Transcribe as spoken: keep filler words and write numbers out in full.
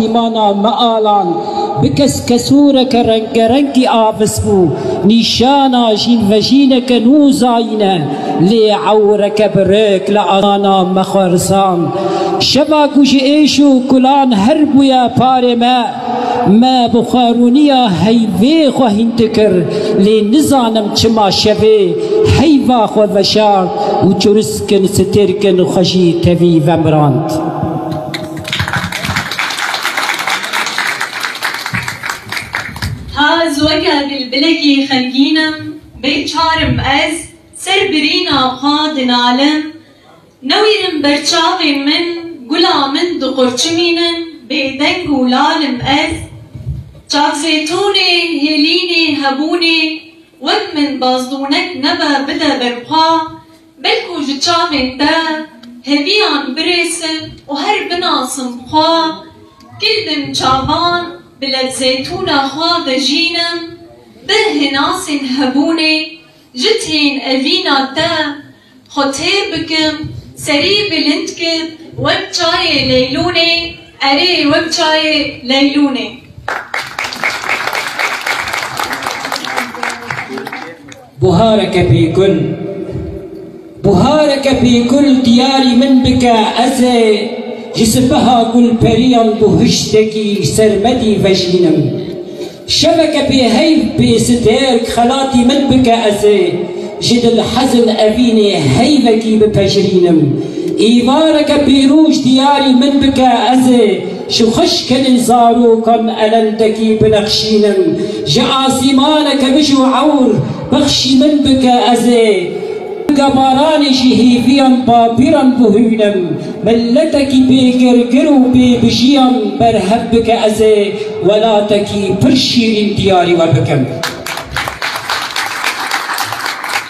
Îmana me alan, bi kes kesûreke rengerengî avis bû, nîşana jîn vejîneke nû zayîne, lê ewreke bi rêk li azana me xwe risand. Şeva ku ji êş û kulan her bûye parê me, me bi xwarûniya heyvê xwe hîn dikir, lê nizanim çima şevê heyva xwe veşart û çuruskin, stirkin xwe jî tevî vemirand. Ha ez weke bilbilekî xemgîn im, bê çar im ez, ser birîna xwe dinalim. Newîrim ber çavên min, gula min diqurçimînin, bêdeng û lal im ez. Çav zêtûnê, hêlînê, hebûnê, wek min bazdûnek nebe bide ber xwe, belkû ji çavên te heviyan birêsim û her binasim xwe. Kildim çavan, bi lez zeytûna xwe vejînim, bi hinasên hebûnê, ji tên evîna te xwe têr bikim, serî bilind kim, wek çayê Leylûnê, erê, wek çayê Leylûnê. Buhareke bêgul. Buhareke bêgul diyarî min bike, ez ê ji sibeha gulperiyan buhiştekî sermedî vejînim. Şeveke bêheyv bêstêrk xelatî min bike, ez ê ji dilhezin evînê heyvekî bipejirînim. Îvareke pîrûj diyarî min bike, ez ê ji xweşkenên zarokan elendekî binexşînim. Ji asîmaneke mij û ewr bexşî min bike, ez ê gebaranê ji hêviyan bapîran bihûnim. Miletekî bêgirgir û bêbijiyan berhev bike, ez ê welatekî pir şîrîn diyarî we bikim.